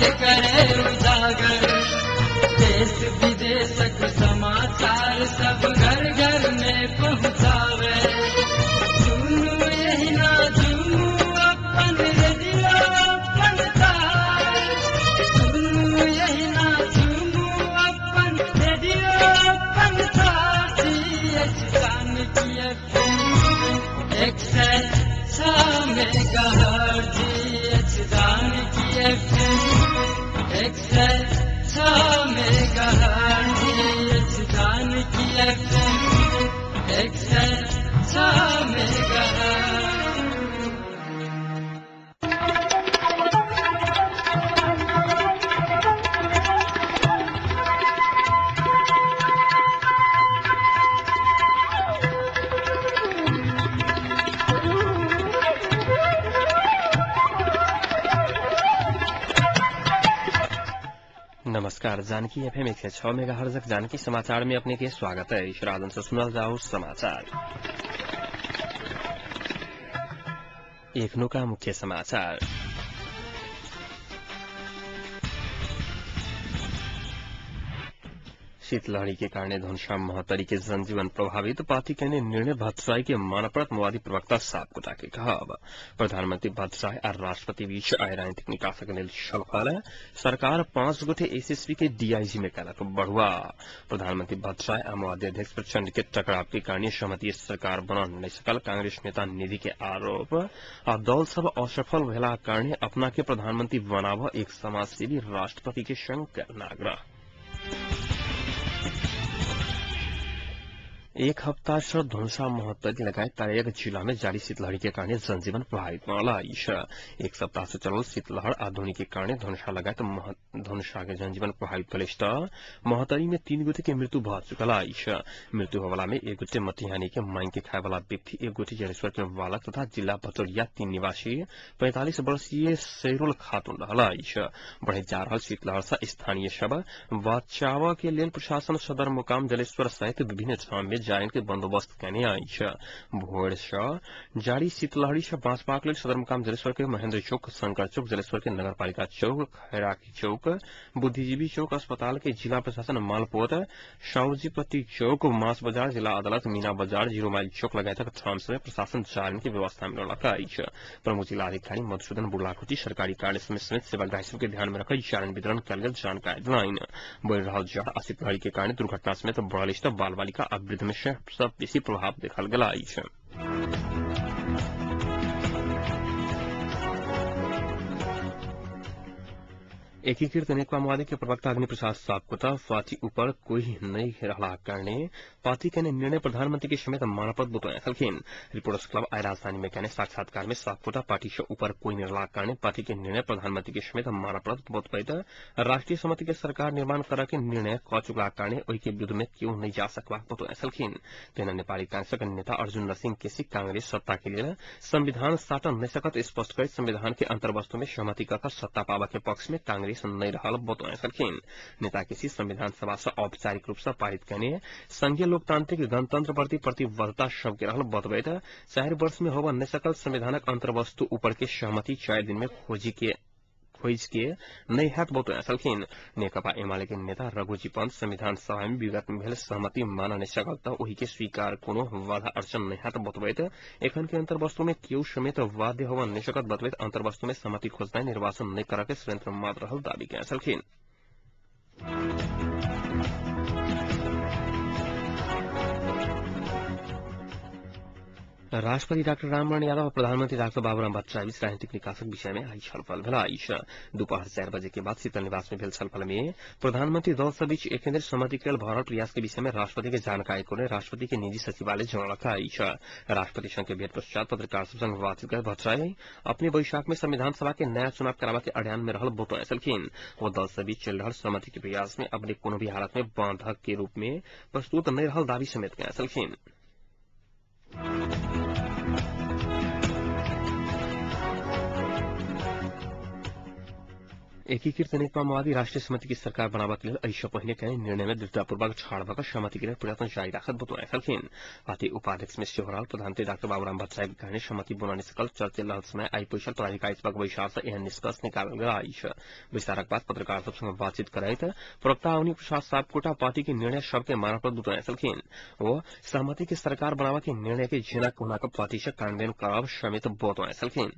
के करे उजागर, देश विदेशक समाचार सब घर घर में पहुँचावे। सुनू एहिना झूमू अपन रेडियो अपन तार, सुनू एहिना झूमू अपन रेडियो अपन तार। Janaki 106 megahertz, Janaki FM 106 megahertz, Janaki FM 106 megahertz. नमस्कार, जानकी एफएम 106 मेगाहर्ट्ज़ जानकी समाचार में अपने के स्वागत है। ईश्वरादन से सुनल जाओ समाचार। एखनुका मुख्य समाचार। शीतलहरी के कारण धनुषा महोत्तरी के जनजीवन प्रभावित, पार्टी के निर्णय भट्टराई के मानपरत माओवादी प्रवक्ता सापकोटा के कहब। प्रधानमंत्री भट्टराई और राष्ट्रपति बीच आइ राजनीतिक निकासक लेल छलफल, सरकार 5 गोटे एसएसबी के डीआईजी में कलक बढ़ुआ। प्रधानमंत्री भट्टराई आ माओवादी अध्यक्ष प्रचंड के टकराव के कारण सहमति सरकार बना नहीं सकल कांग्रेस नेता निधि के आरोप आ दल सब असफल भेला कारण अपना के प्रधानमंत्री बनाव एक समाजसेवी राष्ट्रपति के संग करना आग्रह। एक हप्ता से धनुषा महोत्तरी लगायत तराईक जिला में जारी शीतलहरी के कारण जनजीवन प्रभावित बनल अछि। एक सप्ताह से चलल शीतलहर आ धुनी के कारण धनुषा लगायत धनुषा के जनजीवन प्रभावित भेल अछि त महोत्तरी में 3 गोटे के मृत्यु भ चुकल अछि। मृत्यु होवला में 1 गोटे मतिहानी के मांग के खाए वाला व्यक्ति, 1 गोटे जलेश्वर के बालक तथा जिला भतोरिया 3 निवासी 45 वर्षीय सैरोल खातून रहल अछि। बढ़ैत जा रहल शीतलहर से स्थानीय सब बचाव के लेल प्रशासन सदरमुकाम जलेश्वर सहित विभिन्न ठाम में जाइन के बंदोबस्त केने अछि। भोर से जारी शीतलहरी से बाँचबाक लेल सदरमुकाम जलेश्वर के महेंद्र चौक, शंकर चौक, जलेश्वर के नगरपालिका चौक, खैराकी चौक, बुद्धिजीवी चौक, अस्पताल के जिला प्रशासन मालपोत, साउजीपट्टी चौक, मांस बाजार, जिला अदालत, मीना बाजार, जीरो माइल चौक लगायतक ठाम सब प्रशासन जाइन के व्यवस्था में ललक अछि। प्रमुख जिलाधिकारी मधुसूदन बुर्लाखोटी सरकारी कार्य समेत सेवाग्राही सब के ध्यान में रखैत जारन वितरण कयल गेल जानकारी देलनि। बढ़ि रहल जाड़ आ शीतलहरी के कारण दुर्घटना समेत बढ़ल अछि त बाल बालिका आ वृद्ध में सब बेसी प्रभाव देखल गेल अछि। एकीकृत नेकपा माओवादी के प्रवक्ता अग्नि प्रसाद सापकोटा पार्टी ऊपर कोई नहीं रहला कारणे पार्टी के निर्णय प्रधानमंत्री के समेत मानपद बतौने छलखिन। रिपोर्टर्स क्लब आइ राजधानी में केने साक्षात्कार में सापकोटा पार्टी से ऊपर कोई नहीं रहला कारणे पार्टी के निर्णय प्रधानमंत्री के समेत मानपद बतबैत राष्ट्रीय सहमति के सरकार निर्माण करऽ के निर्णय क चुकला कारणे ओहि के विरुद्ध में केओ नहीं जा सकबाक बतौने छलखिन। तहिना नेपाली कांग्रेसक नेता अर्जुन नरसिंह केसी कांग्रेस सत्ता के लेल संविधान साटन नहीं सकत स्पष्ट करैत संविधान के अंतर्वस्तु में सहमति कऽ सत्ता पाबऽ के पक्ष में कांग्रेस नहीं रहल बतौने छलखिन। नेता केसी संविधान सभा से औपचारिक रूप से पारित कने संघीय लोकतांत्रिक गणतंत्र प्रति प्रतिबद्धता सबके रहल बतबैत 4 वर्ष में होबऽ नहीं सकल संविधानक अंतर्वस्तु ऊपर के सहमति 4 दिन में खोज के नहीं हैत बतौने छलखिन। नेकपा एमाले के नेता रघुजी पंत संविधान सभा में विगत में भेल सहमति मानऽ नहीं सकल त ओहि के स्वीकार कोनो बाधा अड़चन नहीं हैत बतबैत एखन के अंतर्वस्तु में केओ समेत बाध्य होबऽ नहीं सकत बतबैत अंतर्वस्तु में सहमति खोजनाइ निर्वाचन नहीं करऽ के षड्यंत्र मात्र रहल दावी केने छलखिन। राष्ट्रपति डाक्टर रामवरण यादव और प्रधानमंत्री डाक्टर बाबूराम भट्टराई बीच राजनीतिक निकासक विषय में आई छलफल भेल अछि। दोपहर 4 बजे के बाद शीतल निवास में भेल छलफल में प्रधानमंत्री दल सब बीच एखन धरि सहमति के भऽ रहल प्रयास के विषय में राष्ट्रपति के जानकारी को राष्ट्रपति के निजी सचिवालय जनौलक अछि। राष्ट्रपति संग के भेंट पश्चात पत्रकार सब संग बातचीत करैत भट्टराई अपने बैशाख में संविधान सभा के नया चुनाव कराबऽ के अड़ियान में रहल बतौने छलखिन। ओ दल सब बीच चलि रहल सहमति के प्रयास में अपने कोनो भी हालत में बाधक के रूप में प्रस्तुत नहीं रहल दावी समेत केने छलखिन। एकीकृत नेकपा माओवादी राष्ट्रिय समिति की सरकार बनाबा के लेल एहिसँ पहिने कयने निर्णय में दृढ़तापूर्वक ठाढ़ भऽ सहमति के लेल प्रयत्न जारी राखत बतौने छलखिन। पार्टी उपाध्यक्ष में सेहो रहल प्रधानमंत्री डाक्टर बाबूराम भट्टराई के कारणे सहमति बनाने सकल चर्चा रहल समय आइ बैसल पदाधिकारी सभक बैसार सँ एहन निष्कर्ष निकालल गेल अछि। बैसारक बाद पत्रकार सब संग बातचीत करैत प्रवक्ता अवनी प्रसाद सापकोटा पार्टी के निर्णय सबके मानब पर बतौने छलखिन। ओ सहमति के सरकार बनाबा के निर्णय के जेना कोना कऽ पार्टी सँ कार्यान्वयन करब समेत बतौने छलखिन।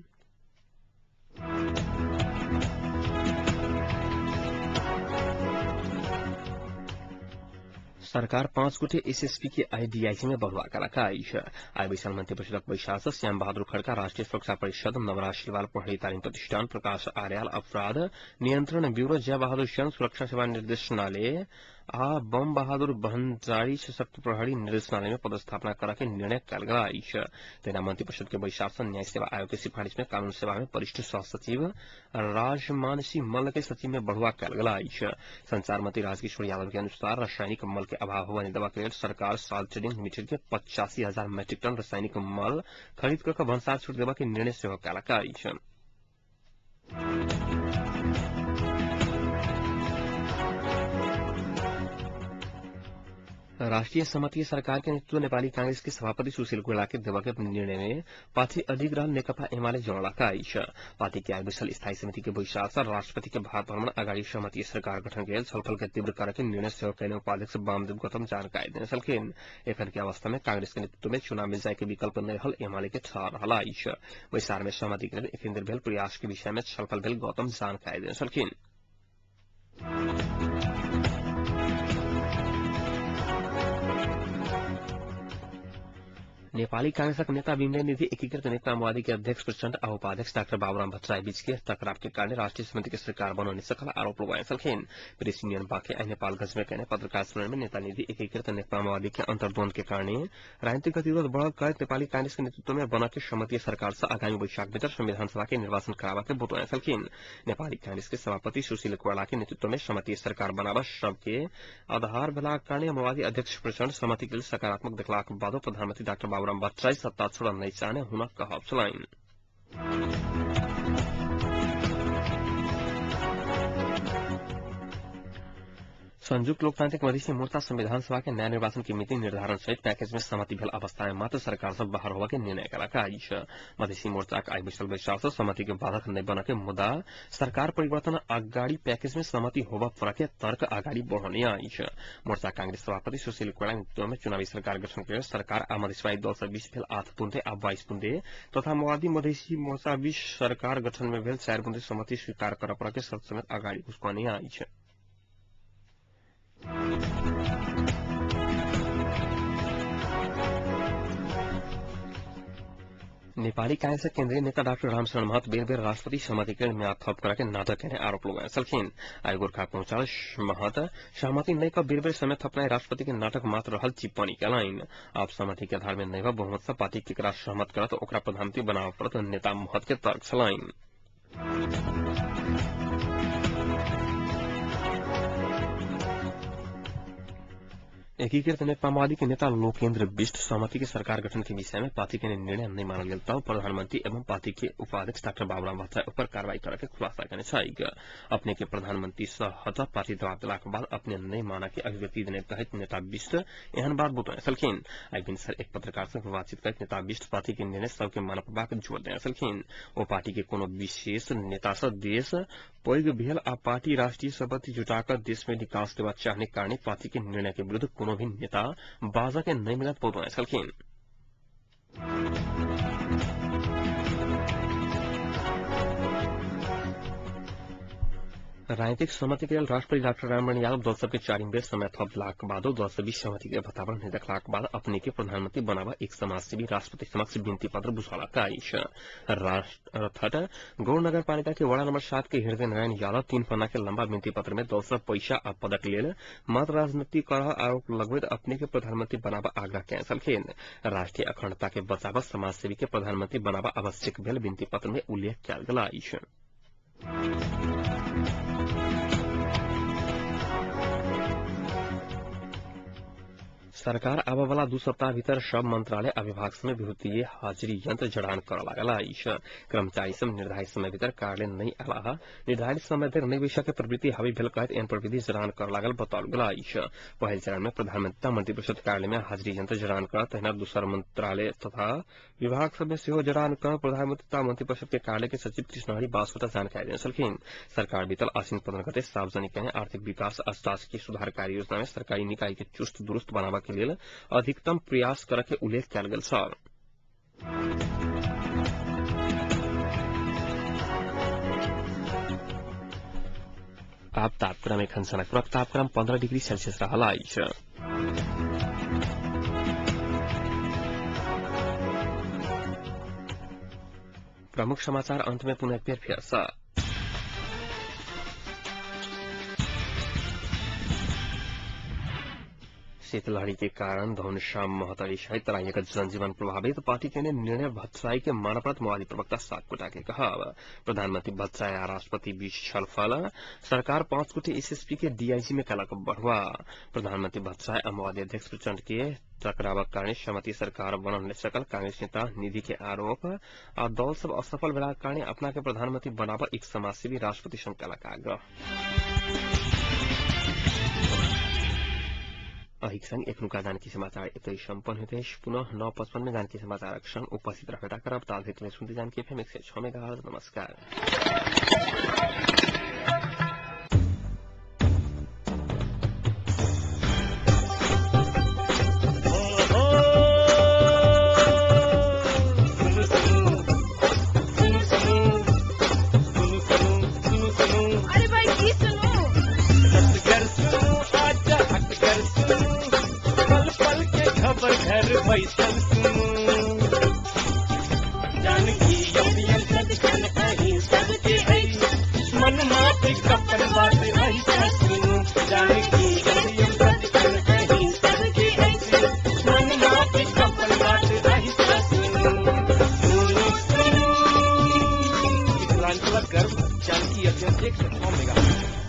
सरकार 5 गोटे एसएसपी के आईडीआईसी में बढ़ुआ कलक अछि। आइ बैसल मंत्री परिषदक बैसार सँ श्याम बहादुर खड़का राष्ट्रीय सुरक्षा परिषद, नवराज श्रीवाल प्रहरी तालिम प्रतिष्ठान, प्रकाश आर्याल अपराध नियंत्रण ब्यूरो, जय बहादुर शरण सुरक्षा सेवा निर्देशनालय आ बम बहादुर भंडारी सशक्त प्रहरी निर्देशनालय में पदस्थापना करऽ के निर्णय कयल गेल अछि। तहिना मंत्री परिषद के बैसार सँ न्याय सेवा आयोग के सिफारिश में कानून सेवा में वरिष्ठ सह सचिव राजमान सिंह मल्ल के सचिव में बढ़ुआ कयल गेल अछि। संचार मंत्री राजकिशोर यादव के अनुसार रासायनिक मल के अभाव होबय देबाक लेल सरकार साल ट्रेडिंग लिमिटेड के 85,000 मैट्रिक टन रासायनिक मल खरीद कऽ भंसार छूट देबाक निर्णय सेहो कयलक अछि। राष्ट्रीय सहमति सरकार के नेतृत्व नेपाली कांग्रेस के सभापति सुशील कोइराला के देवा के निर्णय में पार्टी अधिक रहल नेकपा एमाले जनौलक अछि। पार्टी के आइ बैसल स्थायी समिति के बैसार सँ राष्ट्रपति के भारत भ्रमण अगाडि सहमति सरकार गठन के लेल छलफल के तीव्र करऽ के निर्णय सेहो कयने उपाध्यक्ष वामदेव गौतम जानकारी देने छलखिन। एखन के अवस्था में कांग्रेस के नेतृत्व में चुनाव में जाय के विकल्प नहि रहल एमाले के ठहर रहल अछि। बैसार में सहमति के लेल एखन धरि भेल प्रयास के विषय में छलफल भेल गौतम जानकारी देने छलखिन। नेपाली कांग्रेसक नेता विनय निधि एकीकृत नेकपा माओवादी के अध्यक्ष प्रचण्ड आ उपाध्यक्ष डाक्टर बाबूराम भट्टराई बीच के टकराव के कारण राष्ट्रीय समिति के सरकार बनाउने सकल आरोप लगाए छलखिन। प्रेस यूनियन बाँके आइ नेपालगंज में कयने पत्रकार सम्मेलन में नेता निधि एकीकृत नेकपा माओवादी के अंतर्द्वंद के कारण राजनीतिक गतिरोध बढ़ल करैत नेपाली कांग्रेस के नेतृत्व में बना के सहमति सरकार से आगामी वैशाख भीतर संविधान सभा के निर्वाचन कराबा के बतौने छलखिन। नेपाली कांग्रेस के सभापति सुशील कोइराला के नेतृत्व में सहमति सरकार बनाबा सबके आधार भेलाक कारण माओवादी अध्यक्ष प्रचण्ड सहमति के लेल सकारात्मक देखलाक बादो प्रधानमंत्री डाक्टर बाबूराम भट्टराई सत्ता छोड़न नहीं चाहने हुनक कहब छलनि। संयुक्त लोकतांत्रिक मधेसी मोर्चा संविधान सभा के नया निर्वाचन के मिति निर्धारण सहित पैकेज में सहमति भेल अवस्था में मात्र सरकार से बाहर होबा के निर्णय कयलक अछि। मधेसी मोर्चाक आइ बैसल बैसार सँ सहमति के बाधक नहि बनऽ के मुदा सरकार परिवर्तन अगाडि पैकेज में सहमति होबा पर के तर्क अगाडि बढ़ौने अछि। मोर्चा कांग्रेस सभापति सुशील कोइराला नेतृत्व में चुनावी सरकार गठन के सरकार आ मधेसवादी दल सब बीच भेल 8 बुंदे आ 22 बुंदे तथा माओवादी मधेसी मोर्चा बीच सरकार गठन में भेल 4 बुंदे सहमति स्वीकार करऽ पर के शर्त समेत अगाडि घुसकने अछि। नेपाली कांग्रेस केन्द्रीय नेता डाक्टर रामशरण महत बेर बेर राष्ट्रपति सहमति के म्याद थप करा के नाटक केने आरोप लगाए छलखिन। आइ गोरखा पहुंचल महत सहमति नहि क बेर बेर समय थपनाइ राष्ट्रपति के नाटक मात्र रहल टिप्पणी केलनि। आब सहमति के आधार में नहि भ बहुमत सँ पार्टी केकरा सहमत करत ओकरा प्रधानमंत्री बनाबऽ पड़त नेता महत के तर्क छलनि। एकीकृत नेकपा माओवादी के नेता लोकेन्द्र विष्ट सहमति के सरकार गठन के विषय में पार्टी के निर्णय नहीं मानल गेल तब प्रधानमंत्री एवं पार्टी के उपाध्यक्ष डाक्टर बाबूराम भट्टराई ऊपर कार्रवाई करे के खुलासा केने छैक। अपने के प्रधानमंत्री सह हटा पार्टी दबाव देलाक बाद अपने नहीं माना के अभिव्यक्ति देने कहैत नेता विष्ट एहन बात बतौने छलखिन। आइ भिनसर एक पत्रकार संग बातचीत करैत नेता विष्ट पार्टी के निर्णय सबके मानऽ पड़बाक जोर देने छलखिन। ओ पार्टी के कोनो विशेष नेता सँ देश पैघ भेल आ पार्टी राष्ट्रीय सहमति जुटाकर देश में विकास देवा चाहने कारणे पार्टी के निर्णय के विरुद्ध कोनो भी नेता बाजा के नहीं मिलत बतौने छलखिन। राजनीतिक सहमति के लेल राष्ट्रपति डाक्टर रामवरण यादव दल सबके चारिम बेर समय थप देलाक बादो दल सब बीच सहमति के वातावरण नहि देखलाक बाद अपने के प्रधानमंत्री बनाबा एक समाजसेवी राष्ट्रपति समक्ष विनती पत्र बुझौलक अछि। अर्थात गौर नगरपालिका के वड़ा नंबर 7 के हृदय नारायण यादव 3 पन्ना के लंबा विनती पत्र में दल सब पैसा आ पदक लेल मात्र राजनीति कर आरोप लगबैत अपने के प्रधानमंत्री बनाबा आग्रह केने छलखिन। राष्ट्रीय अखंडता के बचाबा समाजसेवी के प्रधानमंत्री बनाबा आवश्यक भेल विनती पत्र में उल्लेख कयल गेल अछि। सरकार आबय वाला 2 सप्ताह भीतर सब मंत्रालय आ विभाग में विद्युतीय हाजिरी यंत्र जड़ान करऽ लागल अछि। कर्मचारी सब निर्धारित समय भीतर कार्यालय नहि अयलाह, निर्धारित समय धरि नहि बैसक के प्रवृत्ति हावी भेल कहैत एहन प्रविधि जड़ान करऽ लागल बताओल गेल अछि। पहिल चरण में प्रधानमंत्री मंत्रिपरिषद कार्यालय में हाजिरी यंत्र जड़ान करत, तहिना दोसर मंत्रालय तथा विभाग सब में सेहो जड़ान कर प्रधानमंत्री तथा मंत्रिपरिषद के कार्यालय के सचिव कृष्णहरि बासोटा जानकारी देने छलखिन। सरकार बीतल आश्विन 15 गते सार्वजनिक आर्थिक विकास आ शासकीय सुधार कार्य योजना में सरकारी निकाय के चुस्त दुरुस्त बनाबऽ के लेल अधिकतम प्रयास करऽ के उल्लेख कयल गेल छल। आब तापक्रम एखन सनकपुरक तापक्रम 15 डिग्री सेल्सियस रहल अछि। प्रमुख समाचार अंत में पुनः एक बेर फेर सँ। शीतलहरी के कारण धनुषा महोत्तरी सहित तराईक जनजीवन प्रभावित। पार्टी के निर्णय भट्टराई के मानपरत माओवादी प्रवक्ता सापकोटा के कहब। प्रधानमंत्री भट्टराई आ राष्ट्रपति बीच छलफल। सरकार 5 गोटे एसएसपी के डीआईजी में कलक बढ़ुआ। प्रधानमंत्री भट्टराई आ माओवादी अध्यक्ष प्रचंड के टकरावक कारण सहमति सरकार बनल नहि सकल कांग्रेस नेता निधि के आरोप आ दल सब असफल भेलाक कारण अपना के प्रधानमंत्री बनाबऽ एक समाजसेवी राष्ट्रपति संग कलक आग्रह। अहिक संग एखनुका जानकी समाचार एतै सम्पन्न होइत अछि। पुनः 9:55 में जानकी समाचारक संग उपस्थित रहबे करब। ताधरि सुनते जानकी एफएम 106 मेगाहर्ट्ज। नमस्कार। अरे भाई की सुनू, खबर घर बैसल सुनू, जानकी सदखन अहीं सबके अछि, मन माफिक अपन बात अहीं सुनू, जानकी सदखन अहीं सबके अछि, मन माफिक अपन बात अहीं सुनू, सुनू सुनू। मिथिलांचलक गर्व जानकी एफएम 106 मेगाहर्ट्ज।